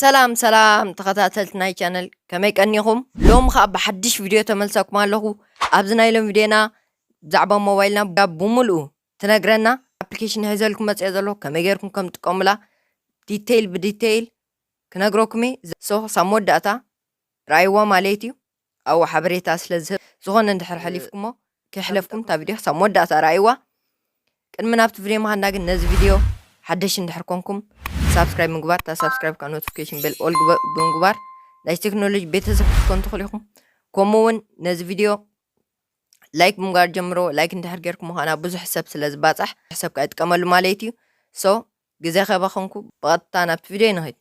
ሰላም ሰላም ተኸታተልቲ ናይ ቻነል፣ ከመይ ቀኒኹም? ሎም ኸኣ ብሓድሽ ቪድዮ ተመልሰኩም ኣለኹ። ኣብዚ ናይ ሎም ቪድዮና ብዛዕባ ሞባይልና ብ-፣ ብምልኡ ትነግረና ኣፕሊኬሽን ሒዘልኩም መጽየ ዘለኹ፣ ከመይ ጌርኩም ከም ትጥቀሙላ ዲቴይል ብዲቴይል ክነግረኩም እየ። ሶ ሳብ መወዳእታ ረኣይዋ ማለት እዩ። ኣብኡ ሓበሬታ ስለ ዝህብ፣ ዝኾነ እንድሕር እ፣ ሓሊፍኩሞ፣ ከይሕለፍኩም እታ ቪድዮ ክሳብ መወዳእታ ረኣይዋ። ቅድሚ ናብቲ ቪድዮ ምኻድና ግን ነዚ ቪድዮ ሓደሽ እንድሕር ኮንኩም ሳብስክራይብ ምግባር፣ እታ ሳብስክራይብ ካብ ኖቲፊኬሽን ቤል ኦል ግበ-፣ ብምግባር ናይ ቴክኖሎጂ ቤተሰብ ክትኮኑ ትኽእሉ ኢኹም። ከምኡ እውን ነዚ ቪድዮ ላይክ ብምግባር ጀምሮ። ላይክ እንድሕር ጌርኩም ምዃና ብዙሕ ሰብ ስለ ዝባጻሕ ሰብ ከኣ ይጥቀመሉ ማለት እዩ። ሶ ግዜ ከባኸንኩ ብቐጥታ ናብቲ ቪድዮ ንኸይድ።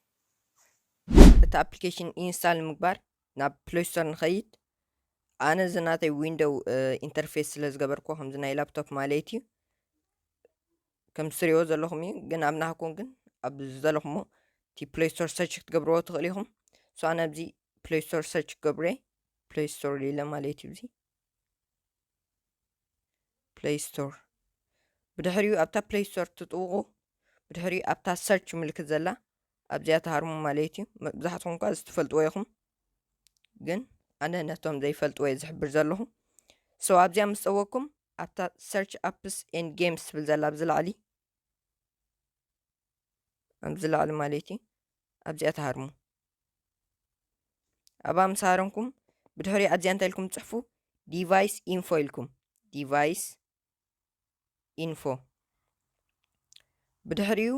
እቲ ኣፕሊኬሽን ኢንስታል ንምግባር ናብ ፕሌይ ስቶር ንኸይድ። ኣነ እዚ ናተይ ዊንዶው፣ እ፣ ኢንተርፌስ ስለ ዝገበርኩ ከምዚ ናይ ላፕቶፕ ማለት እዩ። ከም ትሪእዎ ዘለኹም እዩ፣ ግን ኣብ ናህኩም ግን ኣብ ዘለኹሞ እቲ ፕሌይ ስቶር ሰርች ክትገብርዎ ትኽእሉ ኢኹም። ሶ ኣነ ኣብዚ ፕሌይ ስቶር ሰርች ክገብረ፣ ፕሌይ ስቶር ኢለ ማለት እዩ። እዚ ፕሌይ ስቶር። ብድሕሪኡ ኣብታ ፕሌይ ስቶር ትጥውቑ። ብድሕሪኡ ኣብታ ሰርች ምልክት ዘላ ኣብዚኣ ትሃርሙ ማለት እዩ። መብዛሕትኹም እኳ እዚ ትፈልጥዎ ኢኹም፣ ግን ኣነ ነቶም ዘይፈልጥዎ እየ ዝሕብር ዘለኹ። ሶ ኣብዚኣ ምስ ጠወቅኩም ኣብታ ሰርች ኣፕስ ኤንድ ጌምስ ትብል ዘላ ኣብዚ ላዕሊ፣ ኣብዚ ላዕሊ ማለት እዩ፣ ኣብዚኣ ትሃርሙ። ኣብኣ ምስ ሃረምኩም ብድሕሪኡ ኣብዚኣ እንታይ ኢልኩም ትጽሕፉ? ዲቫይስ ኢንፎ ኢልኩም። ዲቫይስ ኢንፎ። ብድሕሪኡ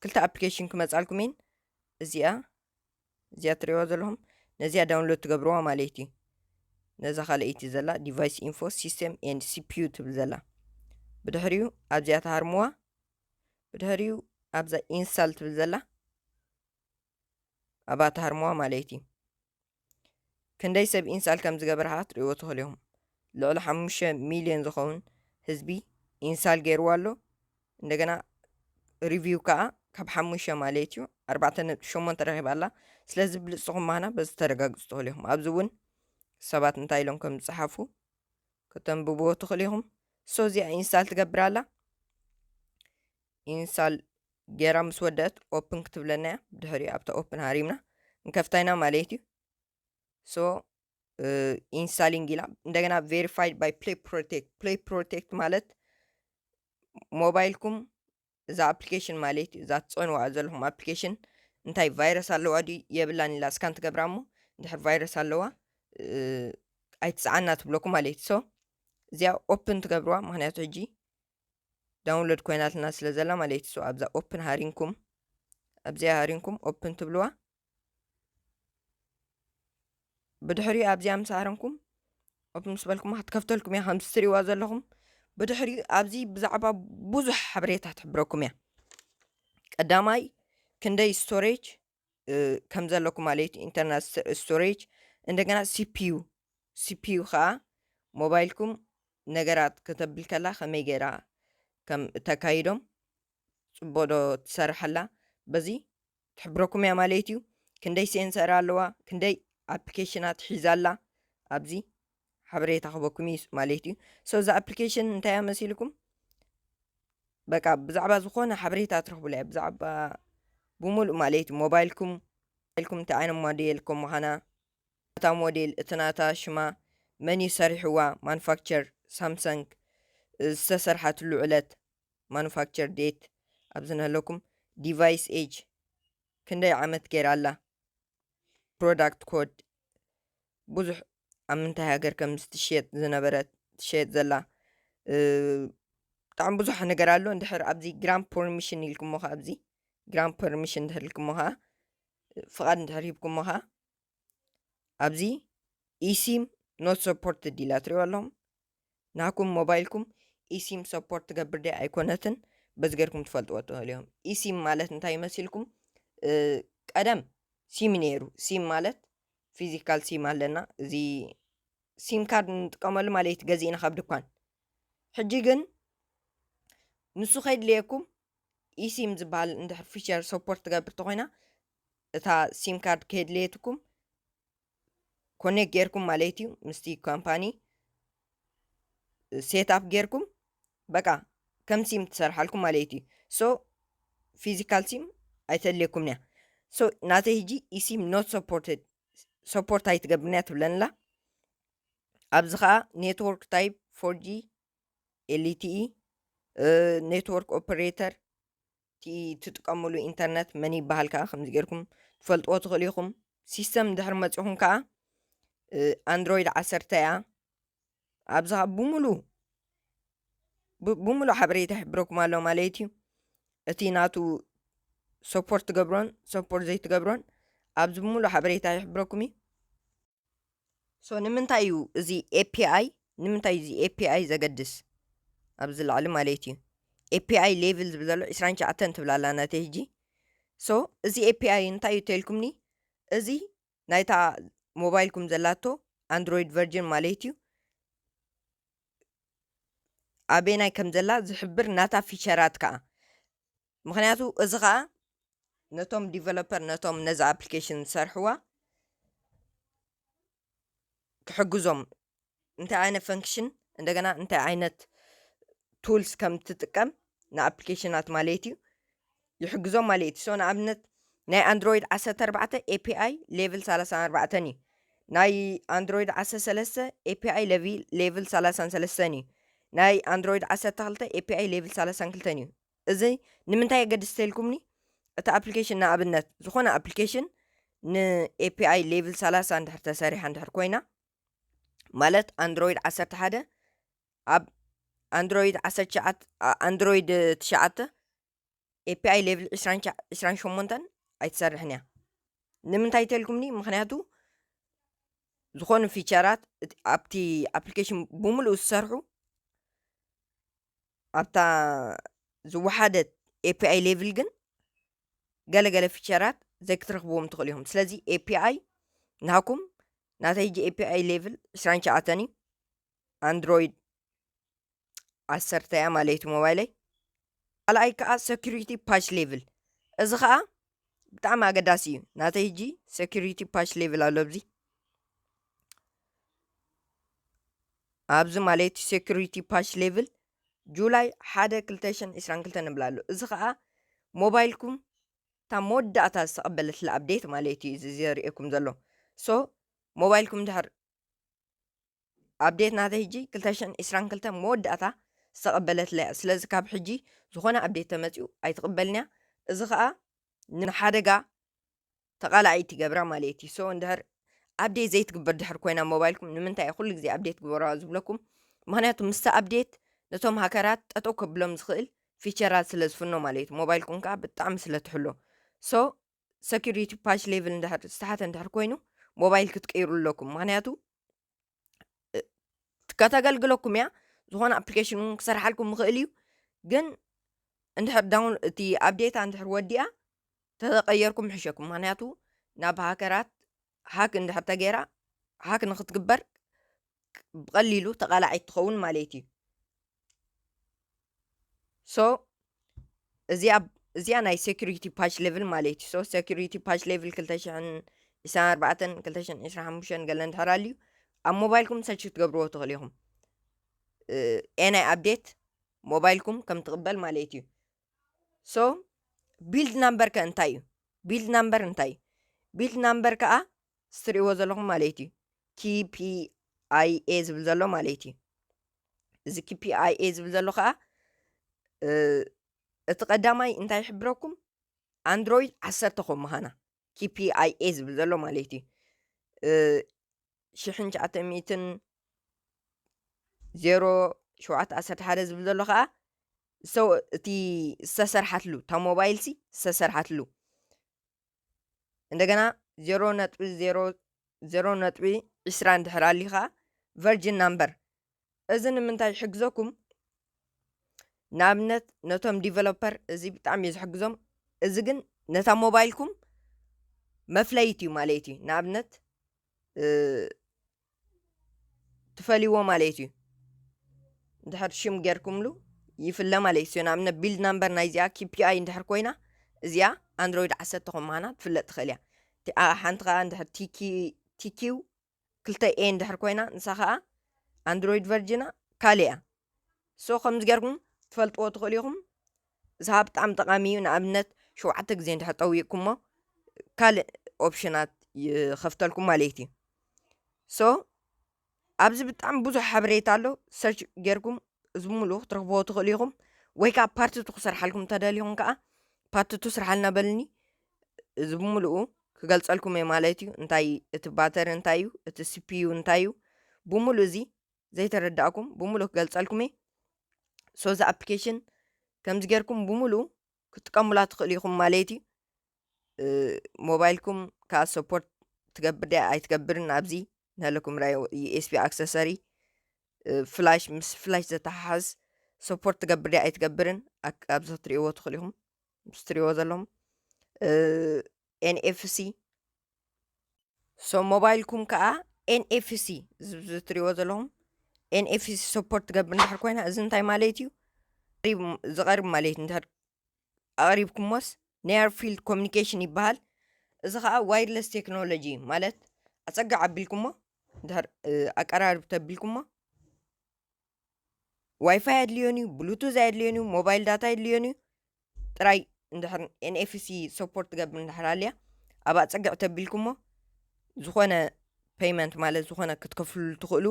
ክልተ ኣፕሊኬሽን ክመጻልኩም እየን። እዚኣ፣ እዚኣ ትሪእዋ ዘለኹም፣ ነዚኣ ዳውንሎድ ትገብርዋ ማለት እዩ። ነዛ ካልኣይቲ ዘላ ዲቫይስ ኢንፎ ሲስተም ኤንድ ሲፒዩ ትብል ዘላ። ብድሕሪኡ ኣብዚኣ ትሃርምዋ። ብድሕሪኡ ኣብዛ ኢንስታል ትብል ዘላ ኣብኣ ትሃርምዋ ማለት እዩ። ክንደይ ሰብ ኢንስታል ከም ዝገበረ ኸዓ ትሪእዎ ትኽእሉ ኢኹም። ልዕሊ ሓሙሽተ ሚልዮን ዝኸውን ህዝቢ ኢንስታል ገይርዋ ኣሎ። እንደገና ሪቪው ከዓ ካብ ሓሙሽተ ማለት እዩ ኣርባዕተ ነጥቢ ሸሞንተ ረኺባ ኣላ። ስለዚ ብልጽቲ ኹም ምዃና በዚ ተረጋግጹ ትኽእሉ ኢኹም። ኣብዚ እውን ሰባት እንታይ ኢሎም ከም ዝጸሓፉ ከተንብብዎ ትኽእሉ ኢኹም። ሶ እዚኣ ኢንስታል ትገብር ኣላ። ኢንስታል ጌራ ምስ ወደአት ኦፕን ክትብለና እያ። ብድሕሪኡ ኣብታ ኦፕን ሃሪምና ንከፍታ ኢና ማለት እዩ። ሶ፣ እ፣ ኢንስታሊንግ ኢላ። እንደገና ቬሪፋይድ ባይ ፕሌይ ፕሮቴክት። ፕሌይ ፕሮቴክት ማለት ሞባይልኩም እዛ ኣፕሊኬሽን ማለት እዩ፣ እዛ ትጸንዋ ዘለኹም ኣፕሊኬሽን እንታይ ቫይረስ ኣለዋ ድዩ የብላን ኢላ ስካን ትገብራ እሞ፣ እንድሕር ቫይረስ ኣለዋ፣ እ፣ ኣይትጽዓና ትብለኩም ማለት እዩ። ሶ እዚኣ ኦፕን ትገብርዋ፣ ምኽንያቱ ሕጂ ዳውንሎድ ኮይናትና ስለ ዘላ ማለት እዩ። ሶ ኣብዛ ኦፕን ሃሪንኩም፣ ኣብዚኣ ሃሪንኩም ኦፕን ትብልዋ። ብድሕሪኡ ኣብዚኣ ምስ ሃረምኩም ኦፕን ምስ በልኩማ ክትከፍተልኩም እያ፣ ከምዚ ትሪእዋ ዘለኹም። ብድሕሪኡ ኣብዚ ብዛዕባ ብዙሕ ሓበሬታ ትሕብረኩም እያ። ቀዳማይ ክንደይ ስቶሬጅ፣ እ፣ ከም ዘለኩም ማለት እዩ፣ ኢንተርናል ስ-፣ ስቶሬጅ፣ እንደገና ሲፒዩ፣ ሲፒዩ ኸዓ ሞባይልኩም ነገራት ከተብል ከላ ከመይ ገይራ ከም እተካይዶም፣ ጽቡቕ ዶ ትሰርሕ ኣላ፣ በዚ ትሕብረኩም እያ ማለት እዩ። ክንደይ ሴንሰር ኣለዋ፣ ክንደይ ኣፕሊኬሽናት ሒዛ ኣላ፣ ኣብዚ ሓበሬታ ክበኩም እዩ ማለት እዩ። ሶ እዛ ኣፕሊኬሽን እንታይ እያ መሲልኩም? በቃ ብዛዕባ ዝኾነ ሓበሬታ ትረኽቡላ እያ፣ ብዛዕባ ብምሉእ ማለት እዩ። ሞባይልኩም፣ ሞባይልኩም እንታይ ዓይነት ሞዴል ከም ምዃና፣ እታ ሞዴል፣ እቲ ናታ ሽማ፣ መን እዩ ሰሪሕዋ፣ ማኑፋክቸር፣ ሳምሰንግ፣ ዝተሰርሓትሉ ዕለት፣ ማኑፋክቸር ዴት፣ ኣብዚ ንህለኩም፣ ዲቫይስ ኤጅ፣ ክንደይ ዓመት ገይራ ኣላ፣ ፕሮዳክት ኮድ፣ ብዙሕ ኣብ ምንታይ ሃገር ከም ዝትሸየጥ ዝነበረት፣ ትሸየጥ ዘላ፣ እ፣ ብጣዕሚ ብዙሕ ነገር ኣሎ። እንድሕር ኣብዚ ግራንት ፐርሚሽን ኢልኩሞ ኸዓ፣ ኣብዚ ግራንት ፐርሚሽን እንድሕር ኢልኩሞ ኸዓ፣ ፍቓድ እንድሕር ሂብኩሞ ኸዓ፣ ኣብዚ ኢሲም ኖት ሰፖርትድ ኢላ ትሪእዋ ኣለኹም። ናኩም ሞባይልኩም ኢሲም ሰፖርት ትገብር ድያ ኣይኮነትን፣ በዚ ገይርኩም ትፈልጥዎ ትኽእሉ እዮም። ኢሲም ማለት እንታይ ይመስልኩም? እ፣ ቀደም ሲም ነይሩ። ሲም ማለት ፊዚካል ሲም ኣለና። እዚ ሲም ካርድ ንጥቀመሉ ማለት እዩ፣ ገዚእና ካብ ድኳን። ሕጂ ግን ንሱ ከይድልየኩም ኢሲም ዝበሃል እንድሕር ፊቸር ሰፖርት ትገብር ተኾይና፣ እታ ሲም ካርድ ከየድልየትኩም ኮኔክት ጌርኩም ማለት እዩ፣ ምስቲ ካምፓኒ ሴት ኣፕ ጌርኩም፣ በቃ ከም ሲም ትሰርሓልኩም ማለት እዩ። ሶ ፊዚካል ሲም ኣይተድልየኩም እያ። So ናተይ ሕጂ eSIM not supported፣ support ኣይትገብርንያ ትብለንላ። ኣብዚ ኸዓ network type four G፣ L T E፣ network operator፣ እቲ ትጥቀምሉ ኢንተርነት መን ይበሃል ከዓ ከምዚ ጌርኩም ትፈልጥዎ ትኽእሉ ኢኹም። ሲስተም እንድሕር መፂኹም ከዓ ኣንድሮይድ ዓሰርተ እያ። ኣብዚ ከዓ ብሙሉ ብሙሉ ሓበሬታ ይሕብረኩም ኣሎ ማለት እዩ። እቲ ናቱ ሰፖርት ትገብሮን ሰፖርት ዘይትገብሮን ኣብዚ ብሙሉ ሓበሬታ ይሕብረኩም እዩ። ሶ ንምንታይ እዩ እዚ ኤፒኣይ ንምንታይ እዩ እዚ ኤፒኣይ ዘገድስ? ኣብዚ ላዕሊ ማለት እዩ። ኤፒኣይ ሌቭል ዝብል ዘሎ ዕስራን ትሽዓተን ትብል ኣላ ናተይ ሕጂ። ሶ እዚ ኤፒኣይ እንታይ እዩ ተልኩምኒ? እዚ ናይታ ሞባይልኩም ዘላቶ ኣንድሮይድ ቨርጅን ማለት እዩ። ኣበየናይ ከም ዘላ ዝሕብር ናታ ፊቸራት ከዓ። ምኽንያቱ እዚ ከዓ ነቶም ዲቨሎፐር፣ ነቶም ነዚ ኣፕሊኬሽን ዝሰርሕዋ ክሕግዞም፣ እንታይ ዓይነት ፈንክሽን፣ እንደገና እንታይ ዓይነት ቱልስ ከም ትጥቀም ንኣፕሊኬሽናት ማለት እዩ ይሕግዞም ማለት እዩ። ሶ ንኣብነት ናይ ኣንድሮይድ ዓሰርተ ኣርባዕተ ኤፒኣይ ሌቭል ሰላሳን ኣርባዕተን እዩ። ናይ ኣንድሮይድ ዓሰርተ ሰለስተ ኤፒኣይ ሌቪ- ሌቭል ሰላሳን ሰለስተን እዩ። ናይ ኣንድሮይድ ዓሰርተ ክልተ ኤፒኣይ ሌቭል ሰላሳን ክልተን እዩ። እዚ ንምንታይ የገድስ ተልኩምኒ? እቲ ኣፕሊኬሽን ንኣብነት ዝኾነ ኣፕሊኬሽን ንኤፒኣይ ሌቭል ሰላሳ እንድሕር ተሰሪሓ እንድሕር ኮይና ማለት ኣንድሮይድ ዓሰርተ ሓደ ኣብ ኣንድሮይድ ዓሰርተ ትሽዓተ ኣ- ኣንድሮይድ ትሽዓተ ኤፒኣይ ሌቭል ዕስራን ትሽዓተን ዕስራን ሸሞንተን ኣይትሰርሕን እያ። ንምንታይ ተልኩምኒ? ምኽንያቱ ዝኾኑ ፊቸራት እቲ- ኣብቲ ኣፕሊኬሽን ብምሉኡ ዝሰርሑ ኣብታ ዝወሓደት ኤፒኣይ ሌቭል ግን ገለገለ ፊቸራት ዘይክትረኽብዎም ትኽእሉ ኢኹም። ስለዚ ኤፒኣይ ናኩም ናተይ ሕጂ ኤፒኣይ ሌቭል ዕስራን ትሽዓተን እዩ። ኣንድሮይድ ዓሰርተ እያ ማለት እዩ ሞባይለይ። ካልኣይ ከዓ ሴኩሪቲ ፓች ሌቭል፣ እዚ ከዓ ብጣዕሚ ኣገዳሲ እዩ። ናተይ ሕጂ ሴኩሪቲ ፓች ሌቭል ኣሎ ኣብዚ ኣብዚ ማለት ሴኩሪቲ ፓች ሌቭል ጁላይ ሓደ ክልተ ሽሕን ዕስራን ክልተን ንብል ኣሎ። እዚ ከዓ ሞባይልኩም እታ መወዳእታ ዝተቐበለትላ ኣፕዴት ማለት እዩ እዚ ዘርእየኩም ዘሎ። ሶ ሞባይልኩም ድሕር ኣፕዴት ናተ ሕጂ ክልተ ሽሕን ዕስራን ክልተ መወዳእታ ዝተቐበለትላ እያ። ስለዚ ካብ ሕጂ ዝኾነ ኣፕዴት ተመፂኡ ኣይትቕበልን እያ። እዚ ከዓ ንሓደጋ ተቓላዒት ይገብራ ማለት እዩ። ሶ እንድሕር ኣፕዴት ዘይትግበር ድሕር ኮይና ሞባይልኩም፣ ንምንታይ ኩሉ ግዜ ኣፕዴት ግበራ ዝብለኩም? ምኽንያቱ ምስቲ ኣፕዴት ነቶም ሃከራት ጠጠው ከብሎም ዝኽእል ፊቸራት ስለ ዝፍኖ ማለት እዩ። ሞባይልኩም ከዓ ብጣዕሚ ስለ ትሕሎ። ሶ ሴኩሪቲ ፓች ሌቭል እንድሕር ዝተሓተ እንድሕር ኮይኑ ሞባይል ክትቀይሩ ኣለኩም። ምኽንያቱ እ፣ ከተገልግለኩም እያ። ዝኾነ ኣፕሊኬሽን እውን ክሰርሓልኩም ይኽእል እዩ። ግን እንድሕር ዳውን እቲ ኣፕዴታ እንድሕር ወዲኣ ተተቀየርኩም ይሕሸኩም። ምኽንያቱ ናብ ሃከራት ሃክ እንድሕር ተገይራ ሃክ ንክትግበር ብቐሊሉ ተቓላዒት ትኸውን ማለት እዩ። ሶ እዚኣ እዚኣ ናይ ሴኩሪቲ ፓች ሌቭል ማለት እዩ። ሶ ሴኩሪቲ ፓች ሌቭል ክልተ ሽሕን ዕስራን ኣርባዕተን ክልተ ሽሕን ዕስራን ሓሙሽተን ገለ እንድሕር ኣልዩ ኣብ ሞባይልኩም ሰርች ክትገብርዎ ትኽእሉ ኢኹም። እ፣ ኤናይ ኣፕዴት ሞባይልኩም ከም ትቕበል ማለት እዩ። ሶ ቢልድ ናምበር ከ እንታይ እዩ? ቢልድ ናምበር እንታይ እዩ? ቢልድ ናምበር ከዓ ስትሪእዎ ዘለኹም ማለት እዩ። ኪፒኣይኤ ዝብል ዘሎ ማለት እዩ። እዚ ኪፒኣይኤ ዝብል ዘሎ ከዓ እ፣ እቲ ቀዳማይ እንታይ ይሕብረኩም? ኣንድሮይድ ዓሰርተ ከም ምዃና ኪፒኣይኤ ዝብል ዘሎ ማለት እዩ። እ፣ ሽሕን ትሽዓተ ሚእትን ዜሮ ሸውዓተ ዓሰርተ ሓደ ዝብል ዘሎ ከዓ ሰው እቲ ዝተሰርሓትሉ እታ ሞባይል ሲ ዝተሰርሓትሉ እንደገና ዜሮ ነጥቢ ዜሮ ዜሮ ነጥቢ ዕስራ እንድሕር ኣልዩ ከዓ ቨርጅን ናምበር። እዚ ንምንታይ ይሕግዘኩም? ንኣብነት ነቶም ዲቨሎፐር እዚ ብጣዕሚ እዩ ዝሕግዞም። እዚ ግን ነታ ሞባይልኩም መፍለይት እዩ ማለት እዩ። ንኣብነት እ፣ ትፈልይዎ ማለት እዩ። እንድሕር ሽም ጌርኩምሉ ይፍለ ማለት እዩ። ንኣብነት ቢልድ ናምበር ናይ እዚኣ ኪፒኣይ እንድሕር ኮይና እዚኣ ኣንድሮይድ ዓሰርተ ከም ምዃና ትፍለጥ ትኽእል እያ። እቲ- ኣ- ሓንቲ ከዓ እንድሕር ቲኪ- ቲኪው ክልተ ኤ እንድሕር ኮይና ንሳ ከዓ ኣንድሮይድ ቨርጅና ካልእ እያ። ሶ ከምዚ ጌርኩም ትፈልጥዎ ትኽእሉ ኢኹም። እዚ ከዓ ብጣዕሚ ጠቓሚ እዩ። ንኣብነት ሸውዓተ ግዜ እንድሕር ጠዊቕኩሞ ካልእ ኦፕሽናት ይኸፍተልኩም ማለት እዩ። ሶ ኣብዚ ብጣዕሚ ብዙሕ ሓበሬታ ኣሎ። ሰርች ጌርኩም እዚ ብምሉኡ ክትረኽብዎ ትኽእሉ ኢኹም። ወይ ከዓ ፓርት ቱ ክሰርሓልኩም ተደሊኹም ከዓ ፓርት ቱ ስርሓልና በልኒ። እዚ ብምሉኡ ክገልጸልኩም እየ ማለት እዩ። እንታይ እቲ ባተሪ እንታይ እዩ፣ እቲ ሲፒዩ እንታይ እዩ፣ ብምሉእ እዚ ዘይተረዳእኩም ብምሉእ ክገልጸልኩም እየ። ሶ እዚ ኣፕሊኬሽን ከምዚ ጌርኩም ብምሉእ ክትጥቀሙላ ትኽእሉ ኢኹም ማለት እዩ። እ፣ ሞባይልኩም ከዓ ሰፖርት ትገብር ድያ ኣይትገብርን ኣብዚ ንሃለኩም ራዮ ዩኤስቢ ኣክሰሰሪ ፍላሽ ምስ ፍላሽ ዘተሓሓዝ ሰፖርት ትገብር ድያ ኣይትገብርን ኣክ- ኣብዚ ክትሪእዎ ትኽእሉ ኢኹም። ምስ ትሪእዎ ዘለኹም ኤንኤፍሲ ሶ ሞባይልኩም ከዓ ኤንኤፍሲ ዝትሪእዎ ዘለኹም ኤንኤፍሲ ሰፖርት ትገብር እንድሕር ኮይና እዚ እንታይ ማለት እዩ? ዝቐርብ ማለት እዩ። እንድሕር ኣቕሪብኩሞስ ኒየር ፊልድ ኮሚኒኬሽን ይበሃል። እዚ ከዓ ዋይርለስ ቴክኖሎጂ ማለት ኣፀግዕ ኣቢልኩሞ እንድሕር ኣቀራርብ ተቢልኩሞ ዋይፋይ ኣድልዮን እዩ፣ ብሉቱዝ ኣድልዮን እዩ፣ ሞባይል ዳታ ኣድልዮን እዩ። ጥራይ እንድሕር ኤንኤፍሲ ሰፖርት ትገብር እንድሕር ኣልያ ኣብ ኣፀግዕ ተቢልኩሞ ዝኾነ ፔይመንት ማለት ዝኾነ ክትከፍልሉ ትኽእሉ፣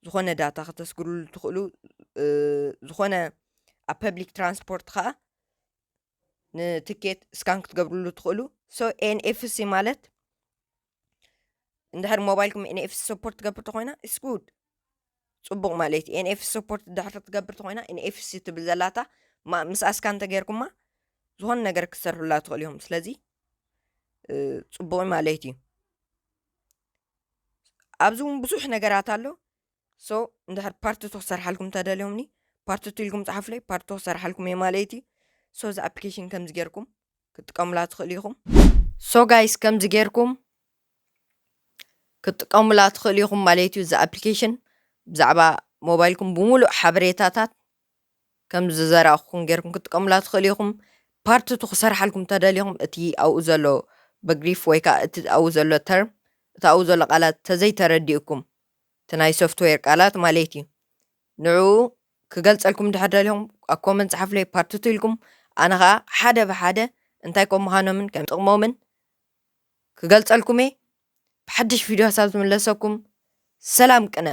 ዝኾነ ዳታ ክተስግርሉ ትኽእሉ፣ እ፣ ዝኾነ ኣብ ፐብሊክ ትራንስፖርት ከዓ ንትኬት ስካን ክትገብርሉ ትኽእሉ። ሶ ኤንኤፍሲ ማለት እንድሕር ሞባይልኩም ኤንኤፍሲ ሰፖርት ትገብር ተኮይና ኢስ ጉድ፣ ፅቡቕ ማለት እዩ። ኤንኤፍሲ ሰፖርት እንድሕር ትገብር ተኮይና ኤንኤፍሲ ትብል ዘላታ ማ- ምስኣ ስካን እንተገይርኩማ ዝኾነ ነገር ክትሰርሑላ ትኽእሉ ኢኹም። ስለዚ እ፣ ፅቡቕ ማለት እዩ። ኣብዚ እውን ብዙሕ ነገራት ኣሎ። ሶ እንድሕር ፓርት ቱ ክሰርሓልኩም ተደልዮምኒ ፓርት ቱ ኢልኩም ፃሓፍለይ ፓርት ቱ ክሰርሓልኩም እየ ማለት እዩ። ሶ እዚ ኣፕሊኬሽን ከምዚ ጌርኩም ክትጥቀሙላ ትኽእሉ ኢኹም። ሶ ጋይስ ከምዚ ጌርኩም ክትጥቀሙላ ትኽእሉ ኢኹም ማለት እዩ። እዚ ኣፕሊኬሽን ብዛዕባ ሞባይልኩም ብምሉእ ሓበሬታታት ከም ዝዘራእኹም ጌርኩም ክትጥቀሙላ ትኽእሉ ኢኹም። ፓርት ቱ ክሰርሓልኩም ተደሊኹም እቲ ኣብኡ ዘሎ በግሪፍ ወይ ከዓ እቲ ኣብኡ ዘሎ ተርም እቲ ኣብኡ ዘሎ ቃላት ተዘይተረዲእኩም እቲ ናይ ሶፍትዌር ቃላት ማለት እዩ። ንዕኡ ክገልጸልኩም እንድሕር ደሊኹም ኣብ ኮመንት ጸሓፉለይ ፓርት ቱ ኢልኩም ኣነ ከዓ ሓደ ብሓደ እንታይ ከም ምዃኖምን ከም ጥቕሞምን ክገልጸልኩም እየ። ብሓድሽ ቪድዮ ክሳብ ዝምለሰኩም ሰላም ቅነ።